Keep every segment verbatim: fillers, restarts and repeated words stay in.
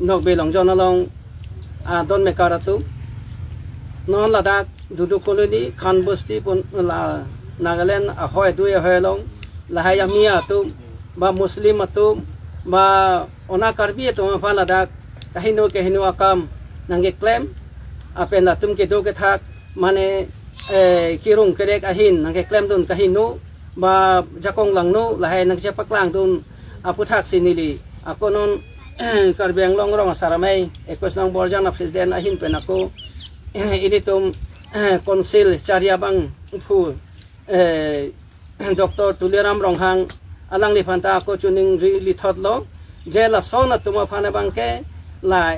Nokbe Longjon along, ah, don mekar atum. Non ladak Dudu Colony, Khan Bosti pon la Nagaland ahoi dui ahoi along, lahai Miya atum, ba Muslim atum, ba ona Karbi atum aphan ladak kaheno kaheno akam nangkeklem, apen latum kedo kethak, mane, eh, kirung kerek ahin nangkeklemdun kaheno, ba jakong langno lahai nangchepaklangdun aputhaksi neli ako non Karbi Anglong Rong Asar Amei ekus nong Borjan a President ahin pen ako ilitum Council chari abangphu, eh, Doctor Tuliram Ronghang alangliphan ta ako choningri lithotlo, je lason atum aphan abangke la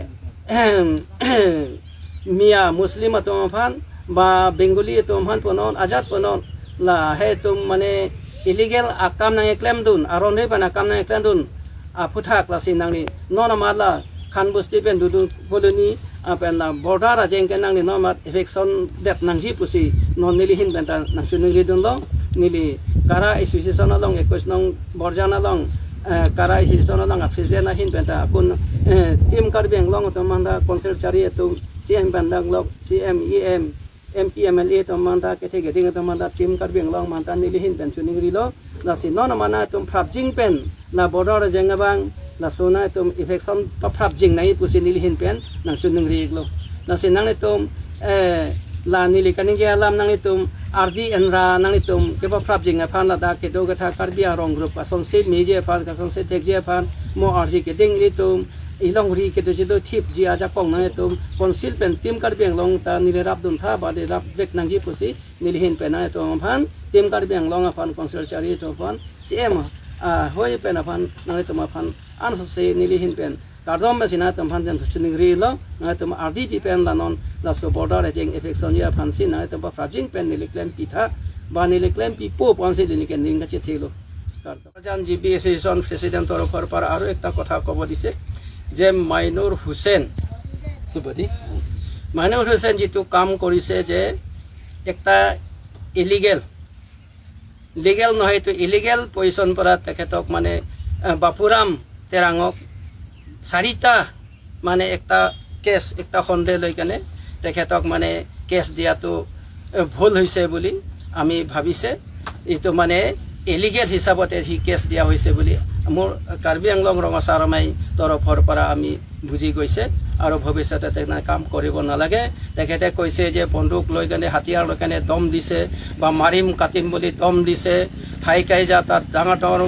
Miya Muslim atum aphan ba Bengali atum aphan punon ajat punon, lahai atum mane illegal akam nangkeklemdun, aron repan akam nangkeklemdun aphuthak lasi nangli non amat la Khan Bosti pen Dudu Colony apen la border ajeng ke nangli non amat eviction det nangji pusi non neli ahin pen ta nangchoningridunlo. Neli Kara Association along ekus nong Borjan along, eh, Kara Association along a President ahin pen ta akun, eh, Team Karbi Anglong atum manta Council chari atum C M pen danglok, C M, E M, M P, M L A atum manta kethe keding atum manta Team Karbi Anglong manta neli ahin pen choningrilo. Lasi non amat nangtum prapjin pen la border ajeng abang lason nangtum eviction paprapjin nangji pusi neli ahin pen nangchoningri-iklo. Lasi nanglitum, eh, la neli kaningje alam nanglitum ardi enra nanglitum kepaprapjin aphan ladak kedo kethak Karbi Anglong group kasonsi meji aphan kasonsi thekji aphan mo ardi keding ilitum ilongri kedo jido thipji ajakong nanglitum Council pen Team Karbi Anglong ta neli rapduntha ba neli rapvek nangji pusi neli ahin pen nanglitum aphan, Team Karbi Anglong aphan, Council chari atum aphan, C M ahoi pen aphan, nanglitum aphan ansose neli ahin pen kardom mesi nanglitum aphan jan choningrilo. Nanglitum ardi pi pen la non laso border ajeng eviction ji aphansi nanglitum paprapjin pen neli klempitha, ba neli klempipo pusi neli ke ning kachethelo. Kardom. Borjan G B Association President তৰফৰ পৰা আৰু একটা কথা ক'ব দিছে যে মাইনুৰ হুছেইন, কি বুলি? মাইনুৰ হুছেইন যিটো কাম কৰিছে যে একটা ইলিগেল, লিগেল নহয়, এইটো ইলিগেল পজিশ্যন পৰা তেখেতক মানে, আহ, বাপুৰাম তেৰাঙক চাৰিটা মানে একটা কেছ, একটা সন্দেহ লৈ কেনে তেখেতক মানে কেছ দিয়াটো, আহ, ভুল হৈছে বুলি আমি ভাবিছে। এইটো মানে ইলিগেল হিচাপতে সি কেছ দিয়া হৈছে বুলি মোৰ কাৰ্বি আংলং ৰঙাচাৰমাই তৰফৰ পৰা আমি বুজি গৈছে আৰু ভৱিষ্যতে তেনে কাম কৰিব নালাগে। তেখেতে কৈছে যে বন্দুক লৈ কেনে, হাতিয়াৰ লৈ কেনে দম দিছে বা মাৰিম কাটিম বুলি দম দিছে, হাই কাইজা তাত ডাঙৰ ডাঙৰ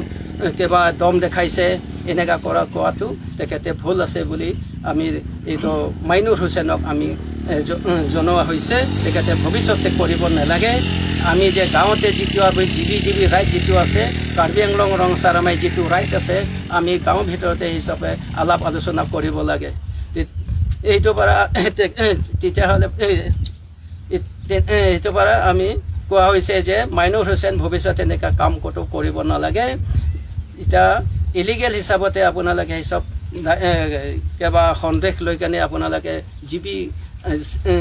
কিবা দম দেখাইছে, এনেকা কৰা কোৱাটো তেখেতে ভুল আছে বুলি আমি এইটো মাইনুৰ হুছেইনক আমি, এ, জ-, জনোৱা হৈছে। তেখেতে ভৱিষ্যতে কৰিব নালাগে। আমি যে গাঁৱতে যিটো আমি G B G B right যিটো আছে, কাৰ্বি আংলং ৰঙাচাৰমাই যিটো ৰাইট আছে, আমি গাঁৱৰ ভিতৰতে হিচাপে আলাপ আলোচনা কৰিব লাগে। তে-, এইটো পৰা তে-, তেতিয়াহ'লে এই, এই, তে-, এইটো পৰা আমি কোৱা হৈছে যে মাইনুৰ হুছেইন ভৱিষ্যতে এনেকুৱা কাম ক'তো কৰিব নালাগে। এতিয়া ইলিগেল হিচাপতে আপোনালোকে হিচাপ না-, এ, কিবা সন্দেহ লৈ কেনে আপোনালোকে জি বি, এ, এ,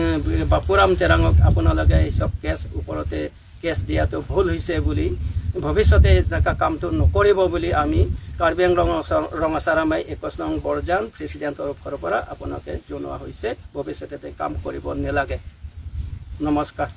বাপুৰাম তেৰাঙক আপোনালোকে হিচাপ কেছ ওপৰতে কেছ দিয়াটো ভুল হৈছে বুলি, ভৱিষ্যতে এনেকুৱা কামটো নকৰিব বুলি আমি কাৰ্বি আংলং ৰঙাচা-, ৰঙাচাৰামাই একৈশ নং বৰজান প্ৰেচিডেণ্টৰ তৰফৰ পৰা আপোনালোকে জনোৱা হৈছে। ভৱিষ্যতে তে কাম কৰিব নালাগে। নমস্কাৰ।